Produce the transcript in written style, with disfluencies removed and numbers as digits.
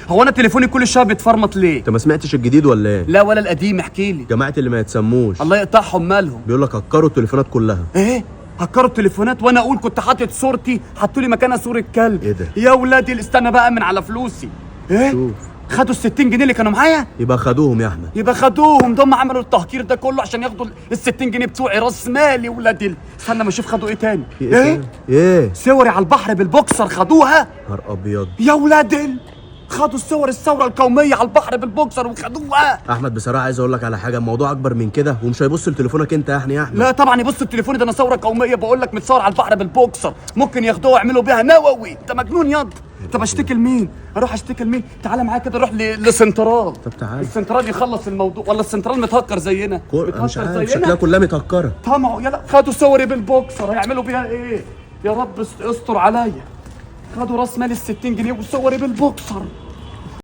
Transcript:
هو انا تليفوني كل شوية بيتفرمط ليه؟ انت ما سمعتش الجديد ولا ايه؟ لا ولا القديم، احكي لي. جماعة اللي ما يتسموش. الله يقطعهم، مالهم؟ بيقول لك هكروا التليفونات كلها. ايه؟ هكروا التليفونات؟ وانا اقول كنت حاطط صورتي، حطوا لي مكانها صوره كلب. ايه ده؟ يا ولادي استنى بقى من على فلوسي. ايه؟ شوف. خدوا ال 60 جنيه اللي كانوا معايا؟ يبقى خدوهم يا احمد. يبقى خدوهم، ده هم عملوا التهكير ده كله عشان ياخدوا ال 60 جنيه بتوعي، راس مالي ولادي. استنى ما اشوف خدوا ايه تاني. في ايه؟ ايه؟ ايه؟ صوري على البحر بالبوكسر خدوها؟ نهار ابيض. يا ولاد خدوا الصور، الثورة القومية على البحر بالبوكسر وخدوها. احمد بصراحة عايز اقول لك على حاجة، الموضوع اكبر من كده، ومش هيبص لتليفونك انت يعني يا احمد. لا طبعا يبص التليفون ده، انا ثورة قومية بقول لك، متصور على البحر بالبوكسر، ممكن ياخدوها ويعملوا بيها نووي. انت مجنون ياض. طب اشتكي لمين؟ اروح اشتكي لمين؟ تعالى معايا كده نروح لسنترال. طب تعالى. السنترال يخلص الموضوع، ولا السنترال متهكر زينا؟ أنا مش متهكر عارف، زينا؟ شكلها كلها متهكره. طمعوا، يلا خدوا صوري بالبوكسر هيعملوا بيها ايه؟ يا رب استر عليا. خدوا راس مال ال 60 جنيه وصوري بالبوكسر.